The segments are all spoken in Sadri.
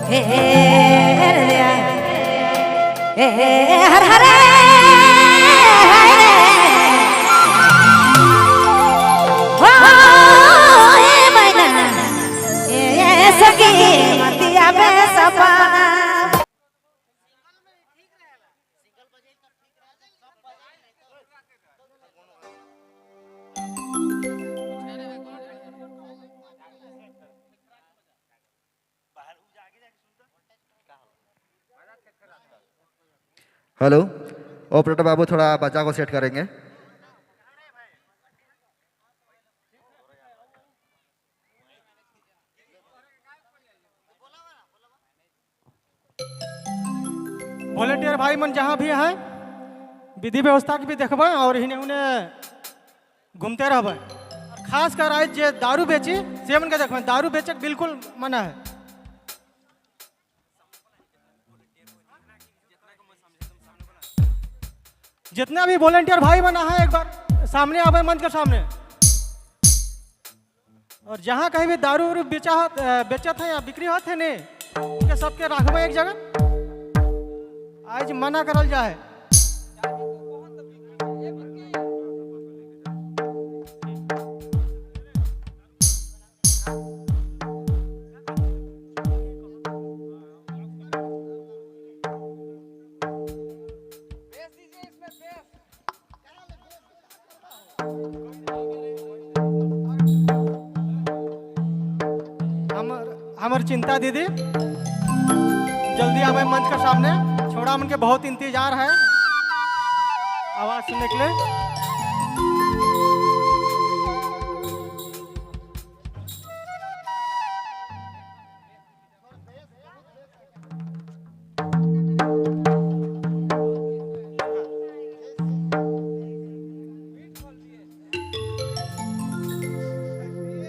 हे रे हे हर हरे हो ए मैना ए सखी मतिया में सपना। हेलो ऑपरेटर बाबू, थोड़ा बच्चा को सेट करेंगे। वॉलेंटियर भाई मन जहाँ भी हैं, विधि व्यवस्था के भी देखबै और हिने उन्हें घूमते रहबै। और खास कर आज जे दारू बेची से मन के देखबै, दारू बेचे के बिल्कुल मना है। जितना भी वॉलेंटियर भाई बना है, एक बार सामने आवे मंच के सामने। और जहाँ कहीं भी दारू उरू बेचा बेचत है या बिक्री होत है नहीं, उनके सबके रखबै एक जगह। आज मना करल जाए। हमर हमर चिंता दीदी जल्दी आवे मंच के सामने, छोड़ा मन के बहुत इंतजार है आवाज सुनने के लिए।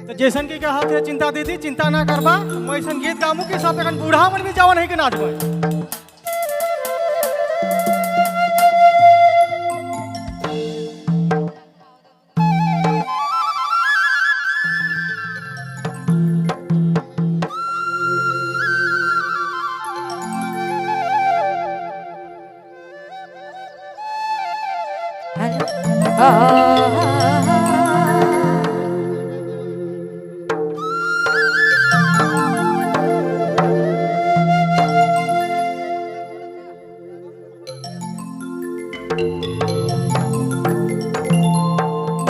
तो जैसन की कहत है चिंता दीदी, चिंता ना करबा, मैं ऐसन गीत गामू कि सब एखन बूढ़ा मन भी जावन है के नाचबै।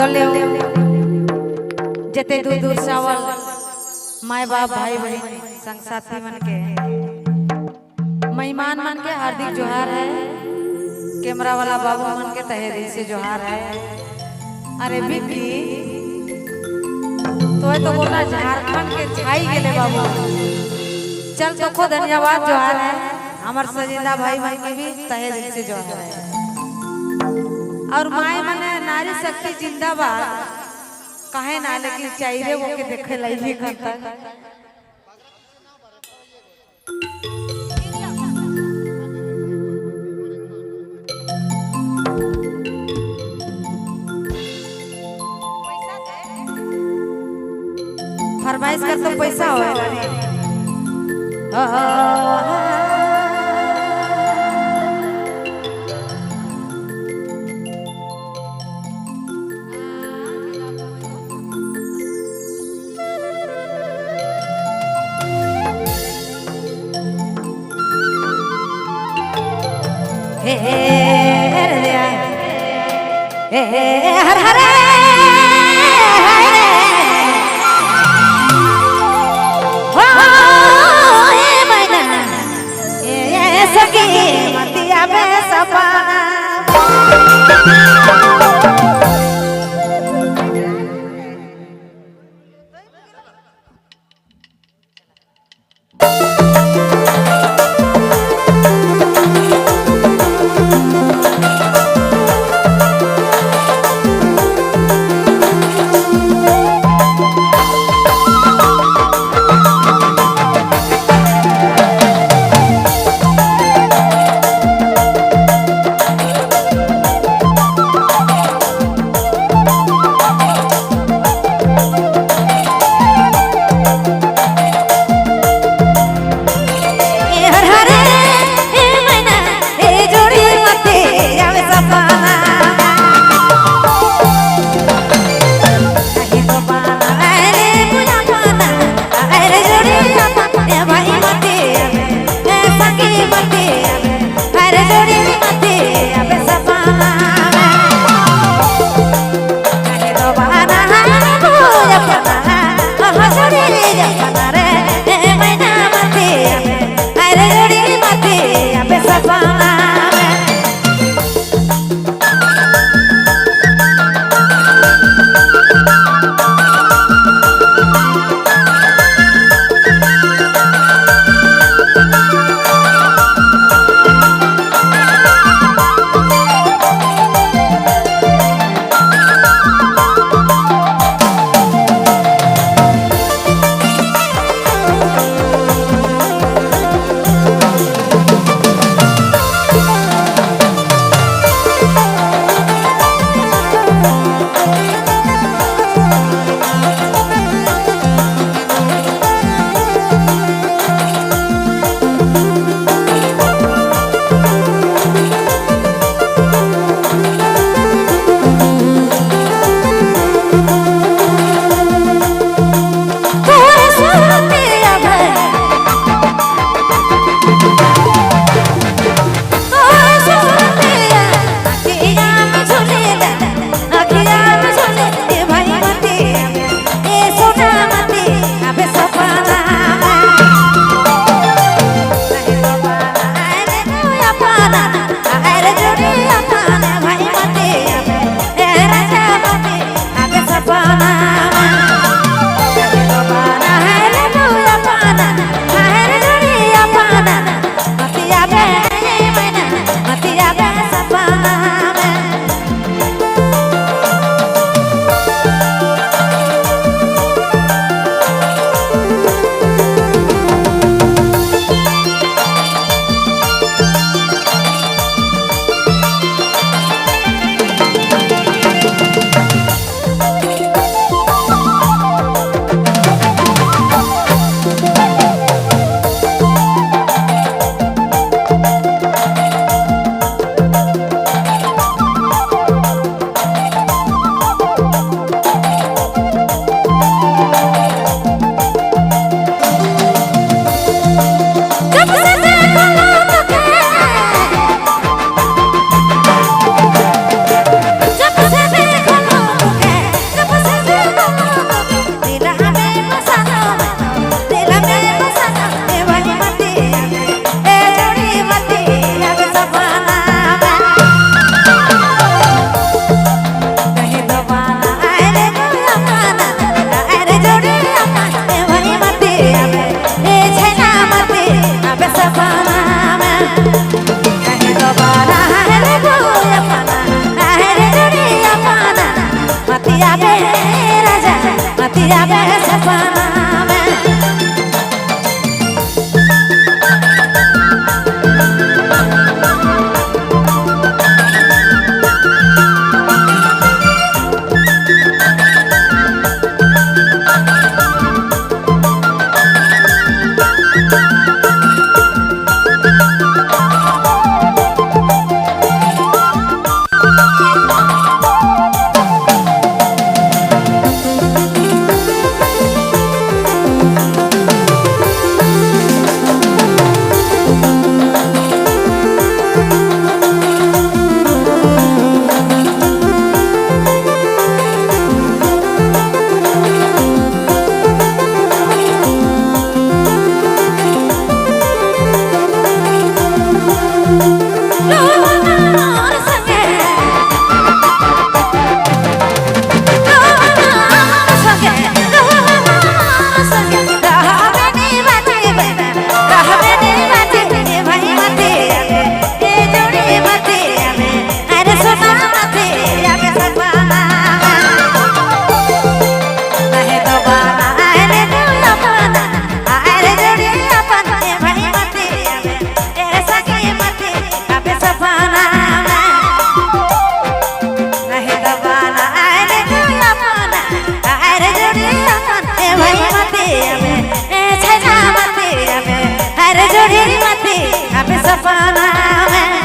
तो ले जते दूर दूर सावल माय बाप भाई बहन संग साथी मन के मेहमान मन के हार्दिक जोहार है। कैमरा वाला बाबू मन के तहे दिल से जोहार है। अरे बिक्की तो तो बोला झारखंड के छाई गेले बाबू, चल तो को धन्यवाद जोहार है। हमार सजिंदा भाई भाई के भी तहे दिल से जोहार है। और माए मने नारी शक्ति जिंदाबाद कहे ना, लेकिन चाहिए वो के देखे लाई भी करता। फरमाइश कर तो पैसा होएगा नहीं। हे रे हे हर हरे हो ए मैना ए सखी मतिया में सपना। अबे सपना में।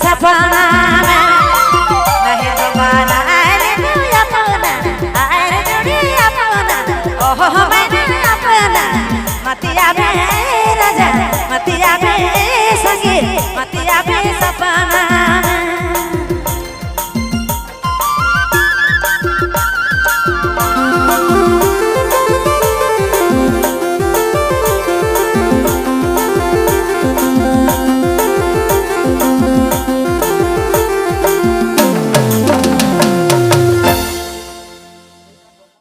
सपना में।